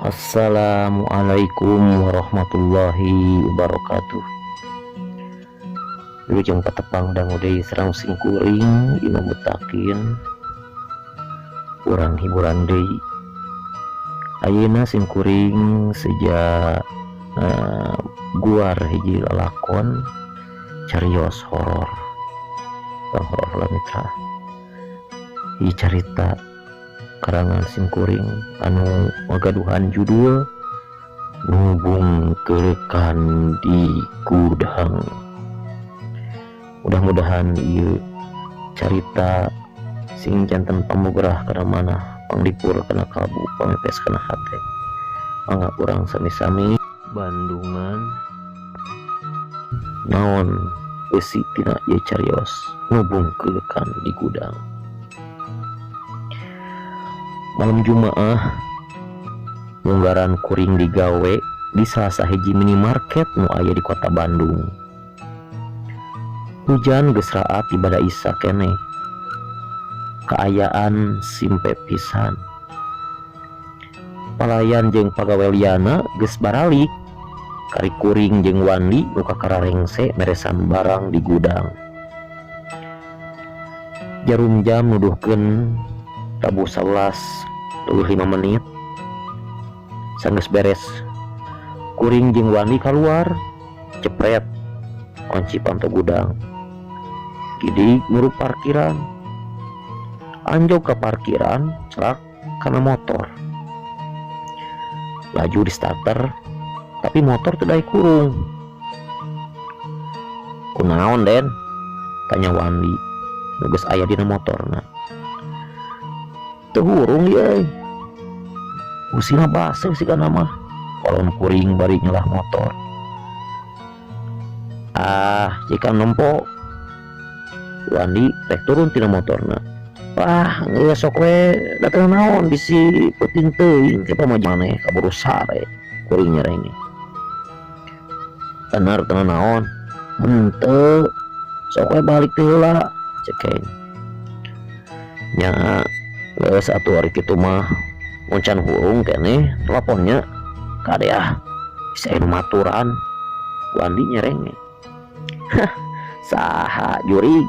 Assalamualaikum warahmatullahi wabarakatuh. Wilujeng patepang dangu deui sareng simkuring Imam Mutakin. Urang hiburan deui. Ayeuna simkuring seja guar hiji lalakon carios horor. Bang horor lah, mitra. Hiji carita karangan simkuring anu ngagaduhan judul Nubung Keulekan di Gudang. Mudah-mudahan ieu carita sing janten pamugerah kana manah, panglipur kana kalbu, pamepes kana hate. Mangga urang sami-sami bandungan naon eusi tina ieu carios Nubung Keulekan di Gudang. Malam Jumaah, munggaran kuring digawe di salah sahiji minimarket nu aya di kota Bandung. Hujan geus raat ti bada Isya keneh. Kaayaan simpe pisan. Palayan jeung pagawe liana geus baralik. Kari kuring jeung Wandi nu kakara rengse meresan barang di gudang. Jarum jam nuduhkeun tabuh 11.05 menit. Sanggeus beres, kuring jeung Wandi kaluar, cepret kunci panto gudang. Gidig murub parkiran. Anjog ka parkiran, celak kana motor. Laju di starter, tapi motor teu daek hurung. "Kunaon, Den?" tanya Wandi nu geus aya dina motorna. "Teu hurung ieu euy. Usina baseuh sigana mah," kolon kuring bari nyelah motor. "Ah, cikan nempo." Wandi rek turun tina motorna. "Wah, geus sok we, da teu naon, bisi peuting teuing ke pamajikan maneh kaburu sare," kuring nyerenge. "Bener teu naon?" "Henteu, sok we balik teh heula," cekeng. "Nya geus atuh ari kitu mah, mun can hurung keneh telepon nya. Kade ah, bisi aya nu maturan," Wandi nyerenge. "Hah, saha jurig?"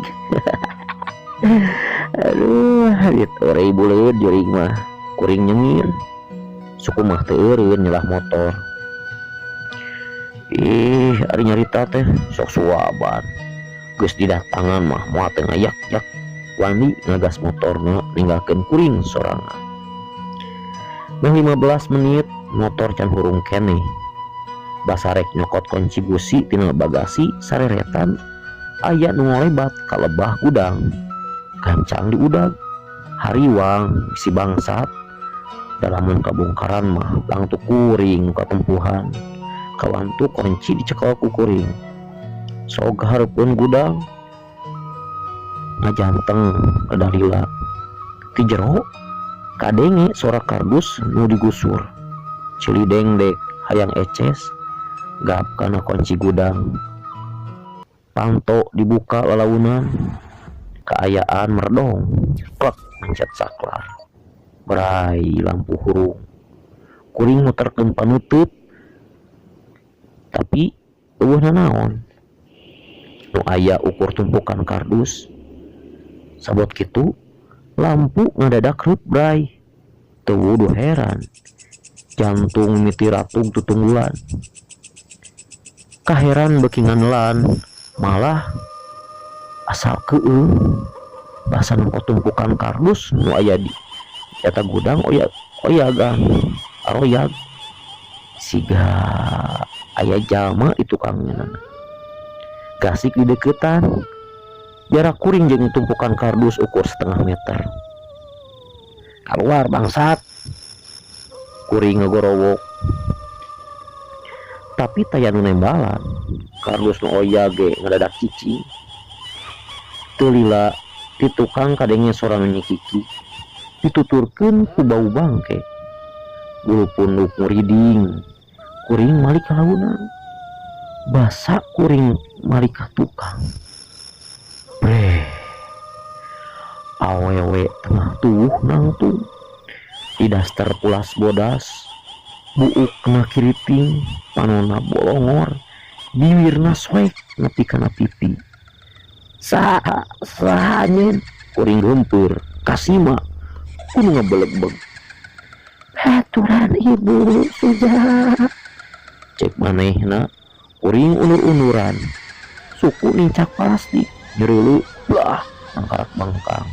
"Aduh, ditoreui buleud jurig mah," kuring nyengir. Suku mah teu eureun nyelah motor. "Ih, ari nyarita teh sok suaban. Geus didatangan mah moal teu ngayak-yak." Wandi ngagas motorna ninggalkeun kuring sorangan. Meh 15 menit motor can hurung keneh. Basa rek nyokot kunci busi tina bagasi sareretan aya nu ngolebat ka lebah gudang. Gancang diudag. Hariwang si bangsat. Da lamun kabongkaran mah tangtu kuring nu katempuhan. Kawantu kunci dicekel ku kuring. Sok hareupeun gudang ngajanteng rada lila. Ti jero kadenge sora kardus nu digusur. Ceuli dengdek hayang eces gap kana kunci gudang. Panto dibuka lalaunan. Kaayaan meredong, plek mencet saklar. Bray, lampu hurung. Kuring muterkeun panutup tapi euweuh nanaon. Nu aya ukur tumpukan kardus. Sabot kitu lampu ngadadak reup bray. Teu wuduh heran. Jantung mimiti ratug tutunggulan. Kaheran beuki nganelan, malah asa keueung basa nempo tumpukan kardus nu aya di eta gudang oya oyagan aroyag siga aya jalma di tukangna. Gasik di deketan. Jarak kuring jeung tumpukan kardus ukur setengah meter. "Keluar, bangsat!" kuring ngagorowok. Tapi taya nu nembalan. Kardus nu oyag ge ngadadak cicing. Teu lila ti tukang kadenge sora nu nyikiki dituturkeun ku bau bangke. Bulu punduk muriding. Kuring malik ka launan. Basa kuring malik ka tukang. Breh. Awewe tengah tuh nangtung di daster pulas bodas. Buukna kiriting, panonna bolongor, biwirna soek nepi kana pipi. Saha saha nyen? Kuring geumpeur kasima ku nu ngabelegbeg. Aturan ibu Suja. Cek manehna kuring unur-unuran. Suku nincak plastik nyereuleuh blah nangkarak bangkang.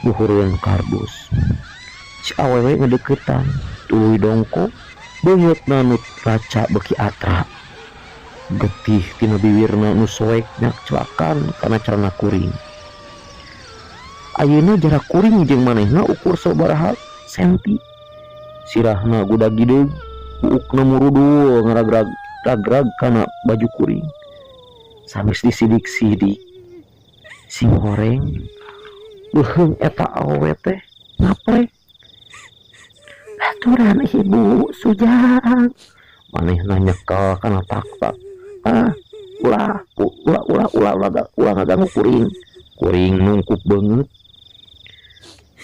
Luhureun kardus. Si awewe ngedeukeutan tuluy dongkok beungeutna nu raca beuki atra. Getih tina biwirna nu soek nyakclakan kana calana kuring. Ayeuna jarak kuring jeung manehna ukur sabaraha senti. Sirahna gudag-gideug, buukna murudul ngaragrag ragrag kana baju kuring. Sanes disidik-sidik sing horeng beuheung eta awewe teh ngaprek. Aturan ibu Sujang. Manehna nyekel kana taktak. Ah, ulah ulah ulah ulah ulah ulah ngaganggu kuring. Kuring nungkup beungeut.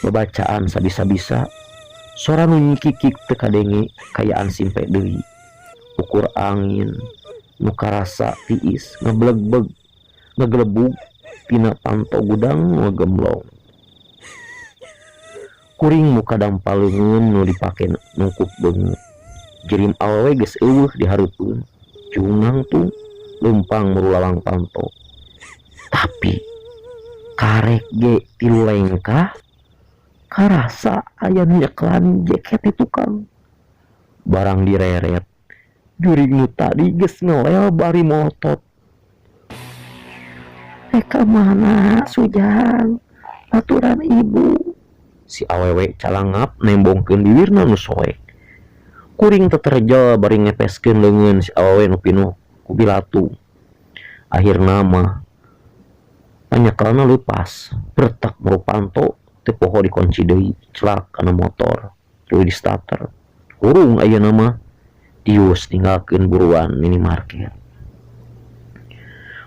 Babacaan sabisa-bisa sora nu nyikikik teu kadenge kayaan simpe deui. Ukur angin nu karasa tiis ngeblegbeg ngegelebug tina panto gudang nu ngagemblong. Kuring muka dampal leungeun nu dipake nungkup beungeut. Jirim awewe geus eueuh di hareupeun. Jungang nangtung leumpang murulawang panto. Tapi karek ge tilu lengkah karasa aya nu nyeklan jaket di tukang. Barang direret jurig nu tadi geus ngelel bari molotot. Rek ka mana Sujang? Aturan ibu. Si awewe calangap nembongkeun biwirna nu soek. Kuring teterjel bari ngepeskeun leungeun si awewe nu pinuh ku bilatu. Akhirna mah panyekelna leupas, bretek muru panto teu poho dikunci deui, celak kana motor, tuluy di starter. Hurung ayeuna mah dius ninggalkeun buruan minimarket.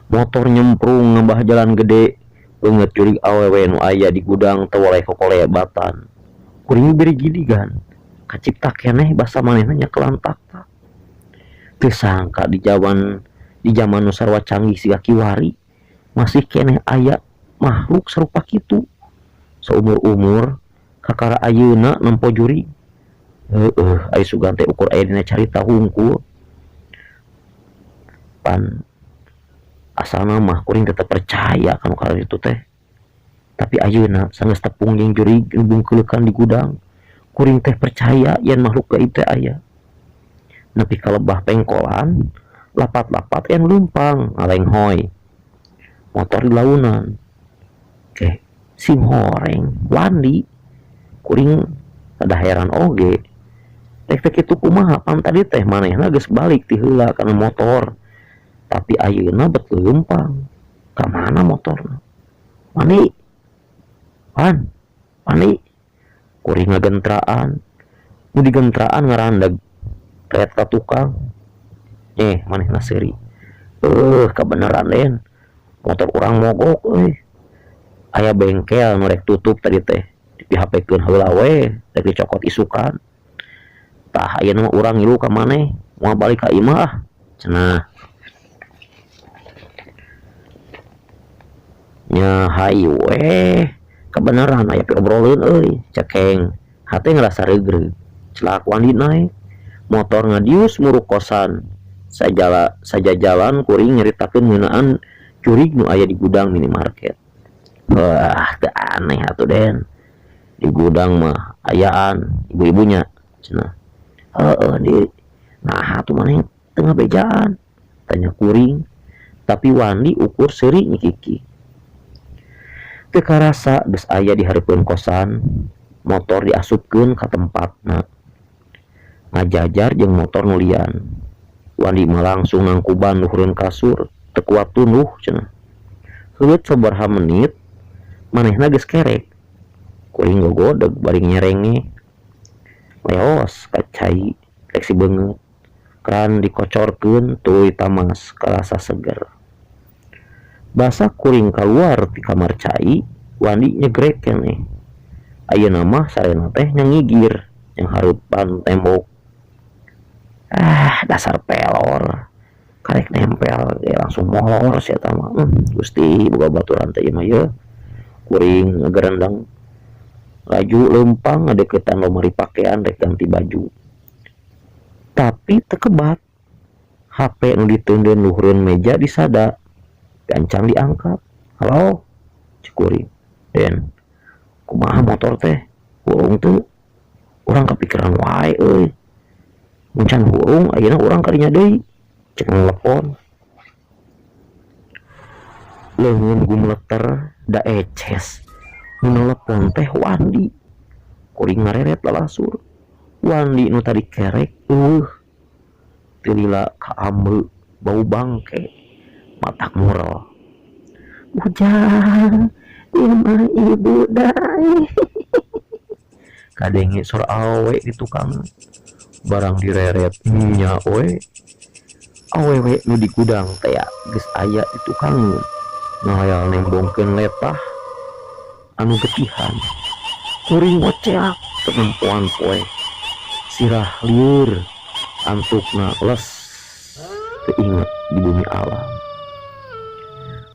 Motor nyemprung ngebah jalan gede, beungeut jurig awewe nu aya di gudang teu woleh kokolebatan. Kuring birigidigan, kacipta keneh basa manehna nyekelan taktak. Teu sangka di jaman nu sarua canggih siga kiwari masih keneh aya makhluk sarupa kitu. Saumur-umur kakara ayeuna nempo jurig. Heueuh, ai sugan teh ukur aya dina carita hungkul. Pan asalna mah kuring tetep percaya kanu kitu teh. Tapi ayeuna sanggeus tepung jeung jurig nu bungkeuleukan di gudang, kuring teh percaya yen makhluk gaib teh aya. Nepi ka lebah pengkolan, lapat-lapat aya nu leumpang ngalenghoy. Motor di launan. Ke sing horeng wandi kuring rada heran oge. Rek teh kitu kumaha pan tadi teh manehna geus balik ti heula kana motor. Tapi ayeuna bet leumpang. Ka mana motorna? Wandi. Wan. Wandi. Kuring ngagentraan. Nu digentraan ngarandag. Ret ka tukang. Eh, manehna seuri. Kabeneran Den. Motor urang mogok euy. Aya bengkel nu rek tutup tadi teh. Di-HP-keun heula we, rek dicokot isukan. Tah ayeuna mah urang ngilu ka maneh, moal balik ka imah ah. Cenah. Nya hayu we, kabeneran aya piobrolkeun euy, cekeng. Hate ngarasa reugreug. Celak Wandi naek. Motor ngadius muruk kosan. Sajala sajajalan kuring nyaritakeun ngeunaan jurig nu aya di gudang minimarket. Wah, teu aneh atuh Den. Di gudang mah ayaan ibu-ibunya cenah. Heueuh di nah atuh maneh teu ngabejaan? Tanya kuring. Tapi Wandi ukur seuri nyikiki. Teu karasa geus aya di hareupeun kosan, motor diasupkeun ka tempatna. Ngajajar jeung motor nu lian. Wandi mah langsung nangkuban luhureun kasur, teu kuat tunduh cenah. Heuleut sabaraha menit manehna geus kerek. Kuring gogodeg bari nyerenge. Leos ka cai rek si beungeut. Keran dikocorkeun tuluy tamas karasa seger. Basa kuring kaluar ti kamar cai, Wandi nyegrek keneh. Ayeuna mah sarena teh nyangigir. Yang hareupan tembok. Ah, dasar pelor. Karek nempel ge langsung molor si eta mah. Gusti boga baturan teh ieu mah yeuh. Kuring ngagerendeng. Laju leumpang ngadeukeutan lomari pakaian rek ganti baju. Tapi teu kebat. HP nu diteundeun luhureun meja disada. Gancang diangkat. Halo, cek kuring. Den, kumaha motor teh? Hurung teu? Urang kapikiran wae euy. Mun can hurung ayeuna urang kadinya deui. Cek nelepon. Leungeun gumleter da eces. Nu nelepon teh Wandi. Kuring ngareret lalasur. Wandi nu tadi kerek eueuh. Teu lila kaambe bau bangke. Matak murel. Ujang, ieu mah ibu dae. Kadenge sora awewe di tukang. Barang direret nya we. Awewe nu di gudang teh geus aya di tukang. Ngahayal nembongkeun letah anu getihan. Kuring ngoceak teu nempoan poe. Sirah lieur antukna les teu inget di bumi alam.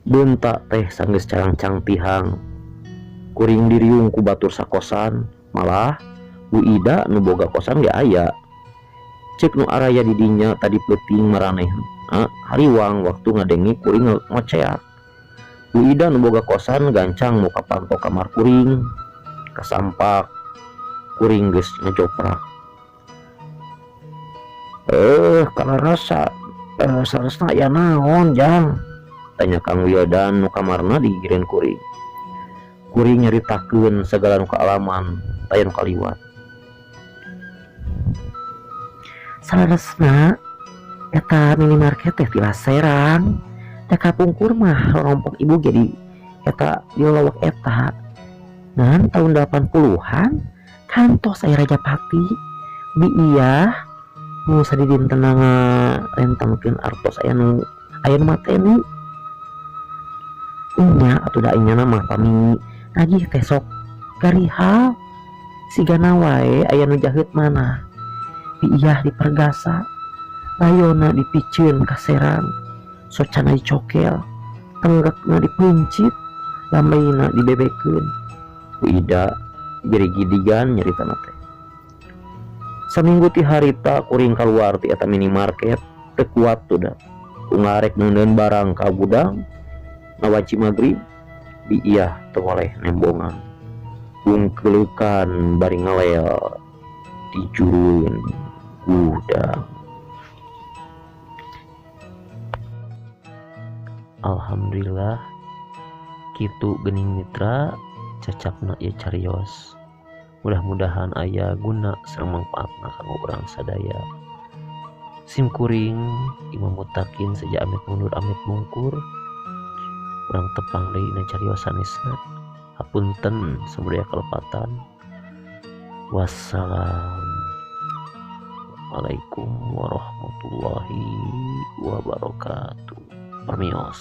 Beunta teh sanggeus carangcang tihang. Kuring diriung ku batur sakosan, malah Bu Ida nu boga kosan ge aya. Ceuk nu araya di dinya tadi peuting maranehna hariwang waktu ngadenge kuring ngoceak. Bu Ida nu boga kosan gancang muka panto kamar kuring. Kasampak kuring geus ngejoprak. Kana rasa saresna aya naon jang? Tanya Kang Wildan nu kamarna digigireun kuring. Kuring nyaritakeun sagala nu kaalaman taya nu kaliwat. Saleresna eta minimarket teh tilas Serang. Da kapungkur mah rorompok ibu ge di eta di lolowok eta. Ngan tahun 80-an kantos aya Rajapati Bi Iyah nu sadidintena ngarentengkeun artos aya nu mateni. Nya atuh da inyana mah pami nagih teh sok garihal sigana wae aya nu jaheut manah. Bi Iyah dipergasa, layona dipiceun ka Serang, socana dicokel, tenggekna dipeuncit, lambeina dibebekeun. Bu Ida girigidigan nyaritana teh. Saminggu ti harita kuring kaluar ti eta minimarket teu kuat tuh da. Ungarek neundeun barang ka gudang ngawaci magrib, Bi Iyah teu oleh nembongan. Bungkeleukan bari ngalel di jurueun gudang. Alhamdulillah kitu geuning mitra cacapna ieu carios. Mudah-mudahan aya guna sareng mangpaatna kanggo urang sadaya. Sim kuring Imam Mutakin seja amit mundur amit mungkur. Urang tepang deui dina carios sanesna. Hapunten samudaya kalepatan. Wassalamualaikum warahmatullahi wabarakatuh. Permios.